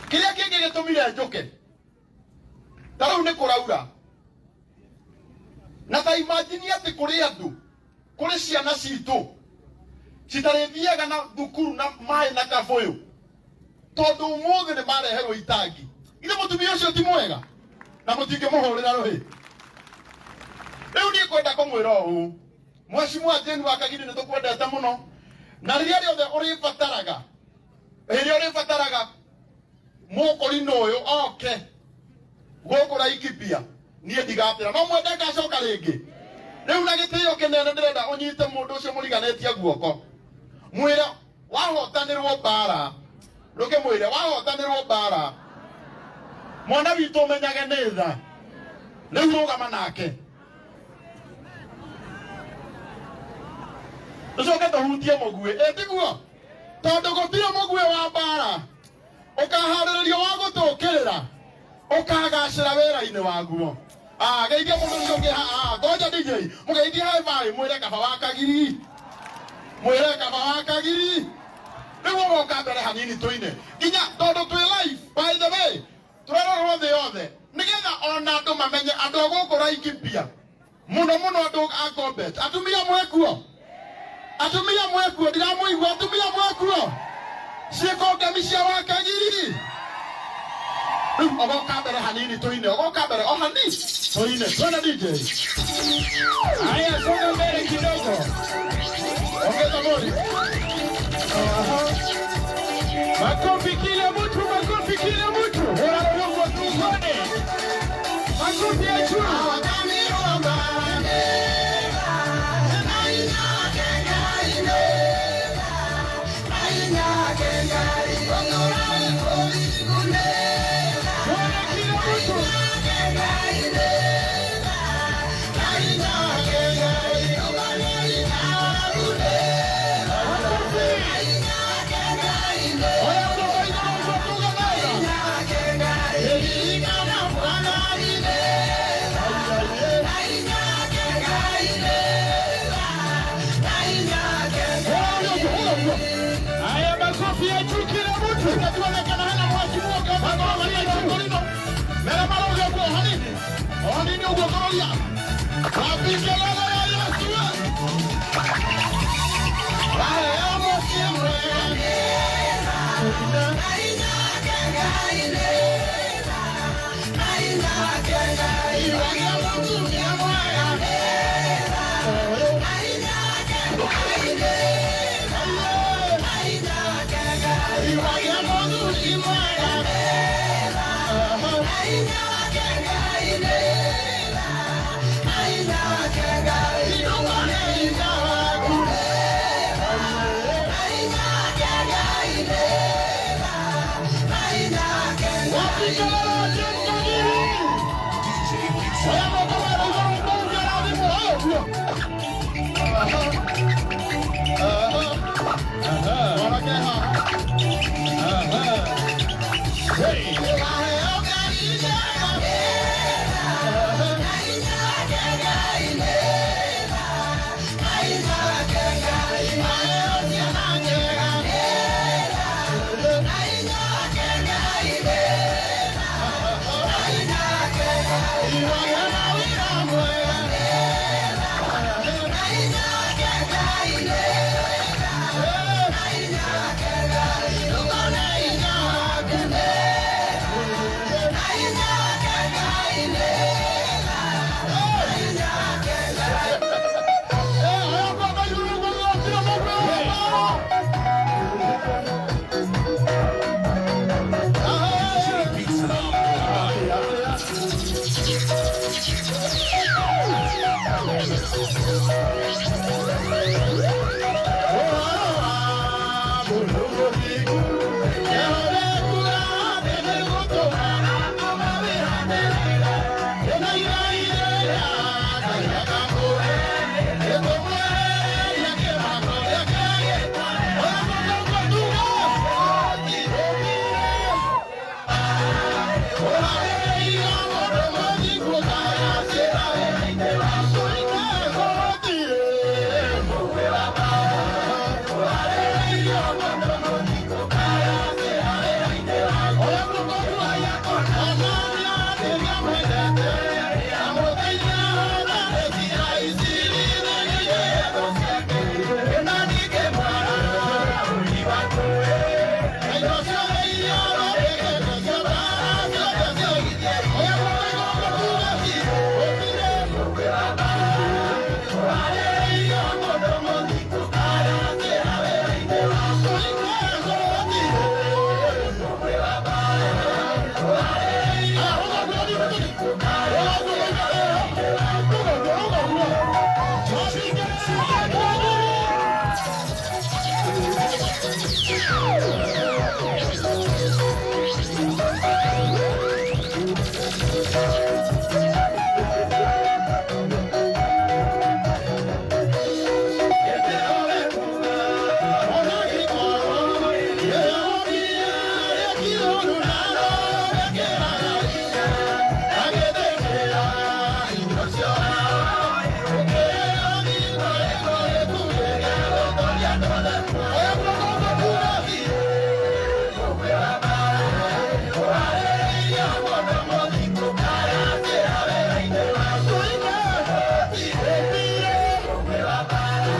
Kĩrĩa kĩngĩ gĩtũmire njũke ta rĩu nĩ kũraura na ta imagine atĩ kũrĩ andũ kũrĩ ciana citũ citarĩthiaga na thukuru na maĩ na kabũyũ tondũ ũmũthĩ nĩ mareherwo itangi. Ithe mũtumia ũcio ti mwega na mũtingĩmũhũrĩra rũhĩ. Rĩu niĩ kwenda kũmwĩra ũũ, Mheshimiwa Jane wa Kagiri, nĩ tũkwendete mũno, na rĩrĩa rĩothe ũrĩbataraga, rĩrĩa ũrĩbataraga mũkũrinũ ũyũ oke gũkũ Laikipia, niĩ ndigatĩra no mwende ngacoka rĩngĩ. Rĩu na gĩtĩo kĩnene ndĩrenda ũnyite mũndũ ũcio mũriganĩtie guoko, mwĩre wahotanĩrwo mbara, rũkĩmwĩre wahotanĩrwo mbara, mwana witũ ũmenyage nĩ tha. Rĩu rũgama nake tũcoke tũhutie mũguĩ, ĩ tiguo? Tondũ gũtirĩ mũguĩ wa mbara ũkaharĩrĩrio wa gũtũkĩrĩra ũkagacĩra wĩra-inĩ waguo. Ah, geithia mũndũ ũcio ũngĩ haha. Ngoja DJ, mũgeithie high five, mwĩre kaba wa Kagiri, mwĩre kaba wa Kagiri. Rĩu ũgoka mbere hanini tũine nginya tondũ twĩ live, by the way, tũrarorwo thĩ yothe nĩgetha ona andũ mamenye andũ a gũkũ Laikipia muno muno, andũ a Gombet. Atumia mwekuo, atumia mwekuo, ndiramũigua. Atumia mwekuo, ciĩko ngemi cia Wakagiri. Rĩu ũgoka mbere hanini tũine, ũgoka mbere o hanini tũine, twende DJ. Haya, songa mbele kidogo. Ongeza mori. Aha. Makofi kila mtu, makofi kila mtu. Hũra rũhĩ ũguo Tuone. Makofi ya juu. Tuone kila mtu. Makofi. Oya guoko igũrũ ũguo tuge wega. Hũra rũhĩ ũguo, hũra ũguo. Haya, makofi ya juu kila mtu. Tuonekana hena mheshimiwa ũngĩhota kũrũgamia igongona mere marũge ũguo hanini o hanini ũguo kũrũria wapingelele ya Yesu we. Waheo mũciĩ mwega. Iwagĩa mũtumia mwega. Iwagĩa mũthuri mwega. Indũkone hinya waku. Wapingelele Jane Kagiri. Oya moko wera igũrũ ũguo ũrathimwo ũguo. Mwanake haha. Hey. Waheo Ngai njega. Waheo ciana njega. Iwagĩa na wĩra mwega. Ndũkone hinya waku.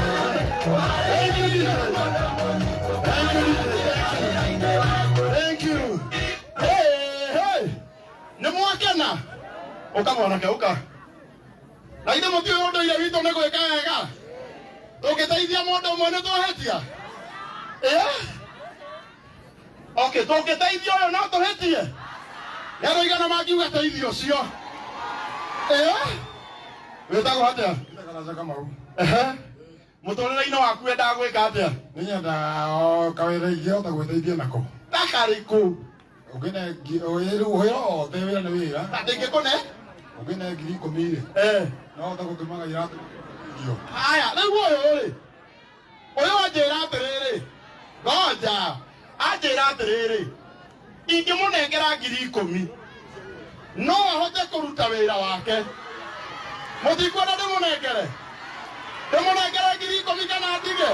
Thank you, Jesus. Thank you. Thank you. Hey, hey. Nĩ mwakena ũka mwanake ũka na ithe mũtiũĩ ũndũire witũ nĩ gwĩka wega tũngĩteithia mũndũ ũmwe nĩ tũhĩtia ĩ okay tũngĩteithia ũyũ no tũhĩtie nĩ andũ aigana mangiuga teithio ũcio ĩ wĩtagwo atĩa Karaca Kamau. Ehe. Mũtũrĩre-inĩ waku wendaga gwĩka atĩa Nĩ nyendaga o kawĩra ingĩhota gwĩteithia nako. ta karĩkũ Ũngĩne rĩu wĩra wothe wĩra nĩ wĩra. ta ndĩngĩkũne Ũngĩne 10,000 rĩ, eh no hote gũtũmaga iratũ irio. Haya, rĩu ũyũ rĩ, ũyũ anjĩra atĩrĩrĩ, ngoja, anjĩra atĩrĩrĩ, ingĩmũnengera 10,000 no ahote kũruta wĩra wake. Mũtikuona ndĩmũnengere? Ndĩmũnengere 10,000 kana ndige?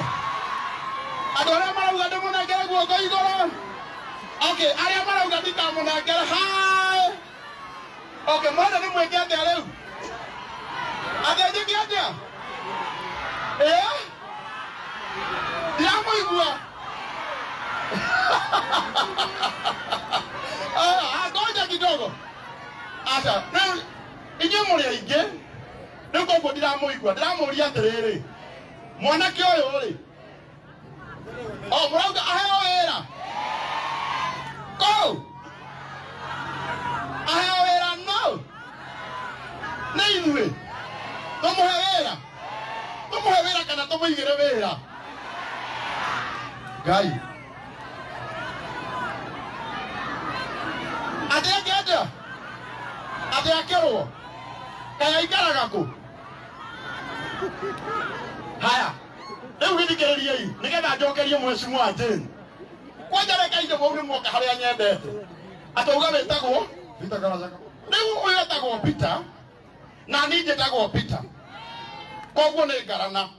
Andũ arĩa marauga ndĩmũnengere guoko igũrũ. Okay, arĩa marauga ndikamũnengere, hai. Okay, mwenda ndĩmwĩke atĩa rĩu? Atĩa njĩke atĩa? Eh? Ndiramũigua. Ah, ngoja kidogo. Aca, rĩu inyuĩ mũrĩ aingĩ, rĩu koguo ndiramũigua, ndĩramũria atĩrĩrĩ, mwanake ũyũ rĩ, o mũrauga aheo wĩra kũu, aheo wĩra no nĩ ithuĩ tũmũhe wĩra, tũmũhe wĩra kana tũmũigĩre wĩra? Ngai atĩ eke atĩa? Atĩ akĩrwo kaĩ aikaraga kũ? Haya, rĩu gĩthikĩrĩriei nĩgetha njokerie mheshimiwa Jane. Kwanja reke indo mau nĩ mwoka harĩa nyendete. Atauga wĩtagwo Peter Karaca Kamau. Rĩu ũyũ etagwo Peter na niĩ njĩtagwo Peter, koguo nĩ ngarana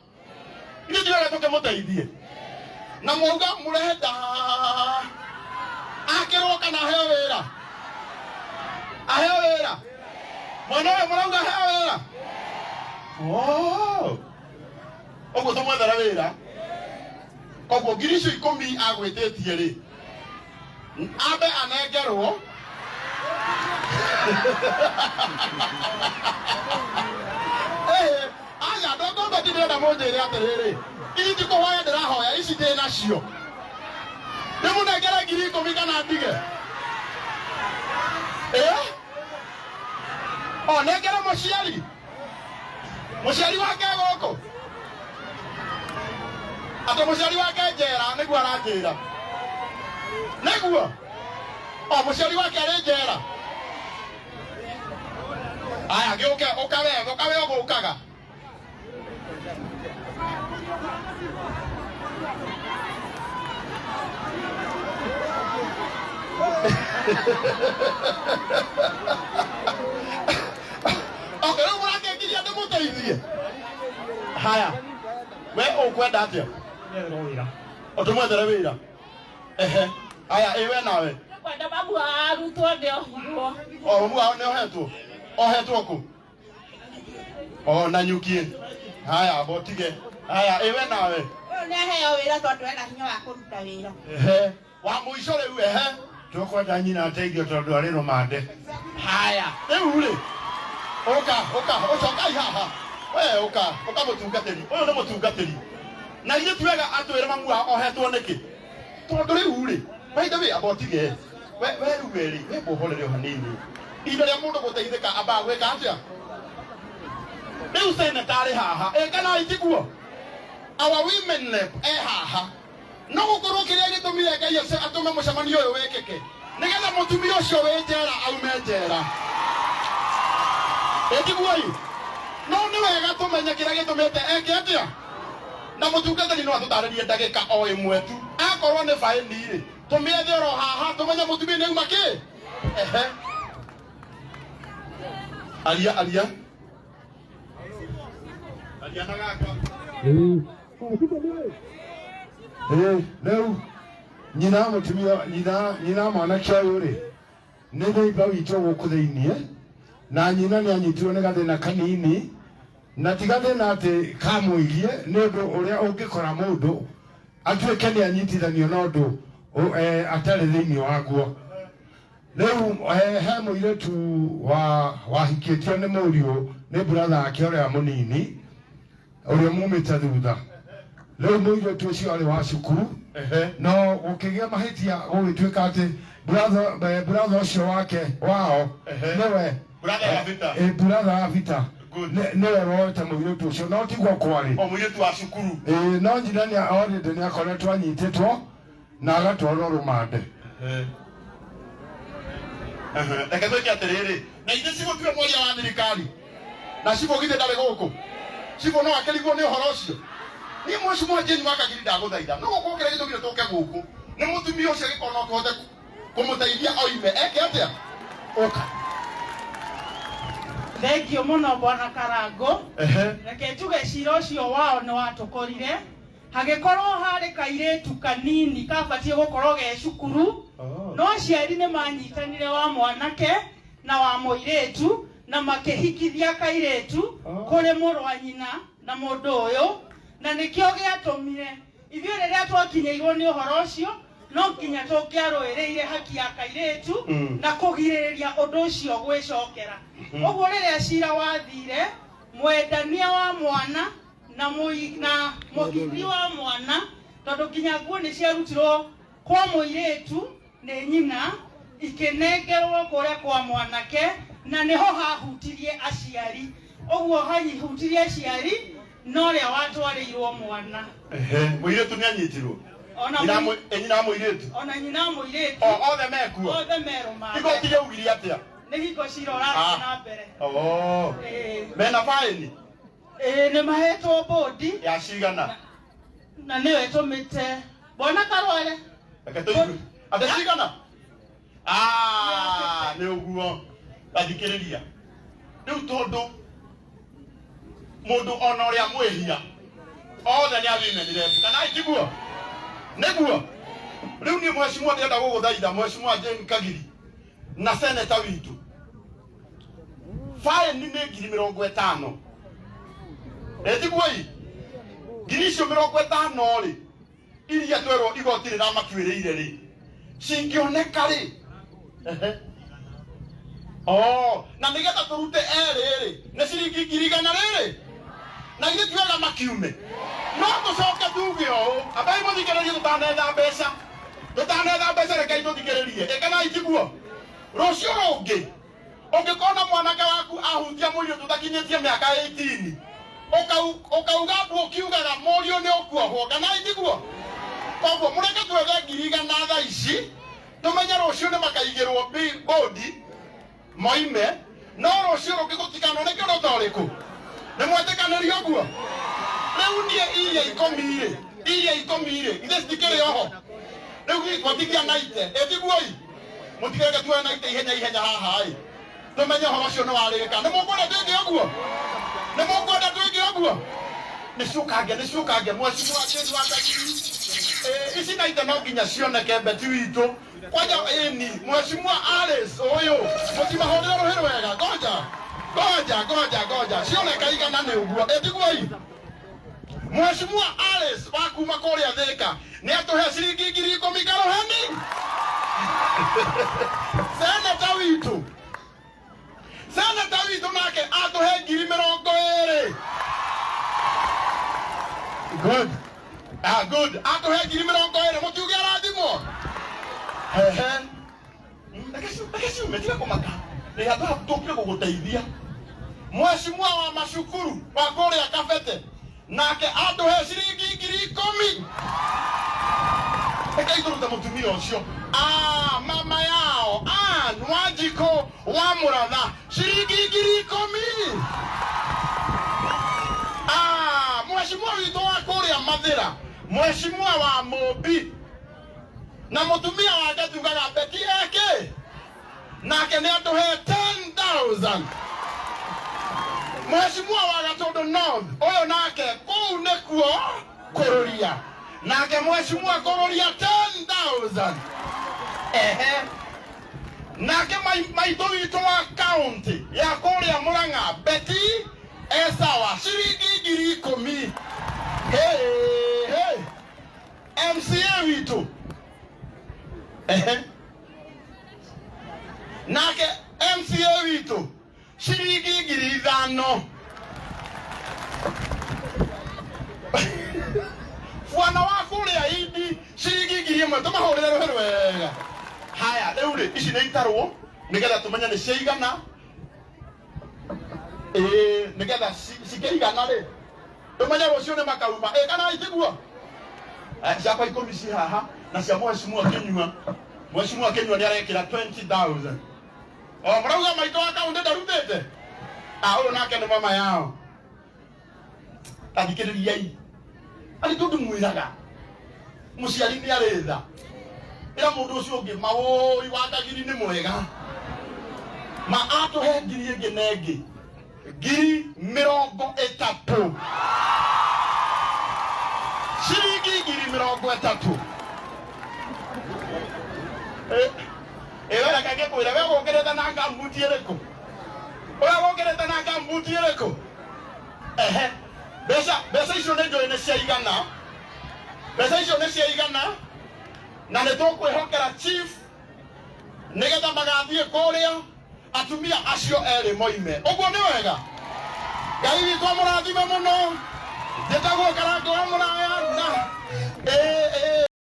ithuĩ tiwega tũkĩmũteithie na mwauga mũrenda akĩrwo kana aheo wĩra, aheo wĩra mwena ũyũ mũrauga aheo wĩra. Oh. Ũguo tũmwethere wĩra, koguo 10,000 agwĩtĩtie rĩ, ambe anengerwo. Eh, aya ndongomba ndĩrenda mũnjĩre atĩrĩrĩ, ici ti kũhoya ndĩrahoya, ici ndĩ nacio, ndĩmũnengere 10,000 kana ndige? Eh? O nengere mũciari, mũciari wake gũkũ, atĩ mũciari wake njera nĩguo aranjĩra, nĩguo o mũciari wake arĩ njera. Aya, gĩũke ũka we, ũka we ũgũkaga. Okay, rĩu mũrakĩngiria ndĩmũteithie. Haya, we ũkwenda atĩa? Nyetherwo wĩra. Ũtũmwethere wĩra. Ehe. Haya, ĩ we nawe. Kwenda mamu wa arutwo nĩ ohirwo. O mamu wao nĩ ohetwo? Ohetwo kũ? O na nyukie. Haya, botige. Haya, ĩ we nawe. Ũyũ nĩ aheo wĩra tondũ ena hinya wa kũruta wĩra. Ehe. Wa mũico rĩu, ehe. Tũkwenda nyina ateithio tondũ arĩ rũmande. Haya, rĩu rĩ, ũka, ũka, ũcokai haha. We ũka, ũka mũtungatĩri. Ũyũ nĩ mũtungatĩri. Na ithuĩ ti wega atwĩre mamu wao ohetwo nĩkĩ? Tondũ rĩu rĩ, by the way, amba ũtige. We we rĩu we rĩ, we mũhorere o hanini. Ihinda rĩa mũndũ gũteithĩka ambaga gwĩka atĩa? Rĩu seneta arĩ haha, ĩ kana itiguo? Our women rep e haha. No gũkorwo kĩrĩa gĩtũmire Ngai atũme mũcemanio ũyũ wĩkĩke. Nĩgetha mũtumia ũcio wĩ njera aume njera. Ĩtiguoi? No nĩ wega tũmenye kĩrĩa gĩtũmĩte eke atĩa. Na mũtungatĩri no atũtarĩrie ndagĩka o ĩmwe tu. Akorwo nĩ baĩni rĩ, tũmĩethe oro haha tũmenye mũtumia nĩ auma kĩ. Ehe. Aria aria. Aria na gaka. Ĩĩ, rĩu nyina mũtumia nyina nyina mwanake ũyũ rĩ nĩ neighbor witũ gũkũ thĩiniĩ na nyina nĩ anyitirwo nĩ gathĩna kanini na ti gathĩna atĩ kamũirie nĩ ũndũ ũrĩa ũngĩkora mũndũ atuĩke nĩ anyitithanio na ũndũ atarĩ thĩiniĩ waguo. Rĩu he mũirĩtu wa wahikĩtio nĩ mũriũ nĩ brother yake ũrĩa mũnini ũrĩa mumĩte thutha. Rĩu mũirĩtu ũcio arĩ wa cukuru no gũkĩgĩa mahĩtia gũgĩtuĩka atĩ brother ũcio wake wao nĩwe Brother wa Vita. Brother wa Vita. Good. Nĩwe woete mũirĩtu ũcio no tiguo kwarĩ. O mũirĩtu wa cukuru. No nyina nĩ already nĩ akoretwo anyitĩtwo na agatwarwo rũmande. Reke twĩke atĩrĩrĩ, na ithe cibũ tiwe mwaria wa thirikari na cibũ githĩ ndarĩ gũkũ. Cibũ no akĩrigwo nĩ ũhoro ũcio. Niĩ mheshimiwa Jane wa Kagiri ndagũthaitha no gũkorwo kĩrĩa gĩtũmire tũke gũkũ nĩ mũtumia ũcio angĩkorwo no tũhote kũmũteithia oime eke atĩa. Ũka. Thengio mũno bwana Karango. Reke njuge cira ũcio wao nĩ watũkorire. Hagĩkorwo harĩ kairĩtu kanini kabatiĩ gũkorwo ge cukuru, no aciari nĩ manyitanire wa mwanake na wa mũirĩtu na makĩhikithia kairĩtu kũrĩ mũrũ wa nyina na mũndũ ũyũ, na nĩkĩo gĩatũmire ithuĩ rĩrĩa twakinyĩirwo nĩ ũhoro ũcio no nginya tũngĩarũĩrĩire haki ya kairĩtu na kũgirĩrĩria ũndũ ũcio gwĩcokera. Ũguo rĩrĩa cira wathire, mwendania wa mwana na mũhiki wa mwana, tondũ nginya nguo nĩ ciarutirwo kwa mũirĩtu nĩ nyina ikĩnengerwo kũrĩa kwa mwanake, na nĩho hahutirie aciari. Ũguo hahutirie aciari no ũrĩa watwarĩirwo mwana. Mũirĩtu nĩ anyitirwo. Ona Nyina mũirĩtu. Ona nyina mũirĩtu. O othe mekuo. Othe merũmande. Igoti rĩaugire atĩa? Nĩ hingo cira ũrathiĩ na mbere. Mena baĩni? Nĩ mahetwo bũndi. Ya cigana? Na nĩyo ĩtũmĩte bwana Karware. Reke tũigue. Atĩ cigana? Nĩ ũguo. Gathikĩrĩria. Rĩu tondũ mũndũ ona ũrĩa mwĩhia othe nĩ athimenire kana tiguo? Nĩguo. Rĩu niĩ mheshimiwa ndĩrenda gũgũthaitha mheshimiwa Jane Kagiri na seneta witũ. Faĩni nĩ ngiri mĩrongo ĩtano. Ĩtiguo ĩ? Ngiri icio mĩrongo ĩtano rĩ, iria twerwo igoti rĩramakuĩrĩire rĩ, cingĩoneka rĩ? Na nĩgetha tũrute erĩ rĩ, nĩ ciringi ngiri igana rĩrĩ? Na ithuĩ tuoyaga makiume. No tũcoke tuge ũũ, ambai mũthikĩrĩrie tũtanetha mbeca. Tũtanetha mbeca rekei tũthikĩrĩrie. Ĩkanai tiguo? Rũciũ rũngĩ, ũngĩkona mwanake waku ahutia mũirĩtu ũtakinyĩtie mĩaka 18, ũkauga mbu ũkiugaga mũriũ nĩ ũkuohwo, kana tiguo? Koguo mũreke twethe ngiri igana thaa ici, tũmenye rũciũ nĩ makaigĩrwo bodi moime, no rũciũ rũngĩ gũtikanoneke ũndũ ta ũrĩkũ. Nĩ mwetĩkanĩria ũguo? Rĩu niĩ iria ikũmi rĩ, iria ikũmi rĩ, ithe citikĩrĩ oho. Rĩu twatigia naite, ĩtiguo ĩ? Mũtigereke tuoe naite ihenya ihenya haha ĩ. Tũmenye ũhoro ũcio nĩ warĩka. Nĩ mũkwenda twĩke ũguo? Nĩ mũkwenda twĩke ũguo? Nĩ ciũkange, nĩ ciũkange, mheshimiwa Jane wa Kagiri. Ici naite no nginya cioneke Beti witũ. Kwanja ĩni, mheshimiwa Alice ũyũ, mũtimahũrĩre rũhĩ rwega. Ngoja, ngoja, ngoja, ngoja. Cioneka igana nĩ ũguo. Ĩtiguo ĩ? Mheshimiwa Alice wa kuma kũrĩa Thĩka nĩ atũhe ciringi ngiri ikũmi karũheni. Seneta witũ. Seneta witũ nake atũhe ngiri mĩrongo ĩrĩ. Good. Good. Atũhe ngiri mĩrongo ĩrĩ. Mũtiuge arathimwo. Ehe. Reke ciume, tiga kũmaka. Rĩ handũ haku tũkire gũgũteithia. Mheshimiwa wa macukuru wa kũrĩa Kabete nake atũhe ciringi ngiri ikũmi. Rekei tũrute mũtumia ũcio. Ah, mama yao Ann Wanjikũ wa Mũratha ciringi 10,000. Ah, mheshimiwa witũ wa kũrĩa Mathĩra, mheshimiwa wa Mũmbi na mũtumia wake tugaga Beti eke nake nĩ atũhe 10,000. Mheshimiwa wa Gatũndũ North ũyũ nake kũu nĩkuo kũrũria nake mheshimiwa kũrũria 10,000. Ehe, nake maitũ witũ wa county ya kũrĩa Murang'a Beti Esawa ciringi 10,000. Hey, hey. MCA witũ, ehe, nake MCA witũ ciringi 5,000. Bwana wa kũrĩa Indi ciringi 1,000. Tũmahũrĩre rũhĩ rwega. Haya, rĩu rĩ, ici nĩ itarwo nĩgetha tũmenye nĩ ciaigana. Ĩĩ, nĩgetha cikĩigana rĩ, tũmenye rũciũ nĩ makauma. Ĩ kana itiguo? Ciakwa 10 ci haha na cia mheshimiwa Kinyua. Mheshimiwa Kinyua nĩ arekĩra 20,000. O mũrauga maitũ wa kaunti ndarutĩte. Ah, ũyũ nake nĩ mama yao. Tathikĩrĩriai, arĩ tondũ mwĩraga mũciari nĩ arĩ tha. Ĩra mũndũ ũcio ũngĩ mawũi wa kagiri nĩ mwega ma atũhe ngiri ĩngĩ na ĩngĩ 30,000, ciringi 30,000. Ĩyo reke ngĩkwĩre, we gũkĩrĩte na ngambuti ĩrĩkũ? Ũrĩa gũkĩrĩte na ngambuti ĩrĩkũ? Ehe, mbeca icio nĩ njũĩ nĩ ciaigana, mbeca icio nĩ ciaigana, na nĩ tũkwĩhokera chief nĩgetha magathiĩ kũrĩa atumia acio erĩ moime. Ũguo nĩ wega. Ngai witũ amũrathime mũno. Njĩtagwo Karangũ wa Mũraya na ĩĩ.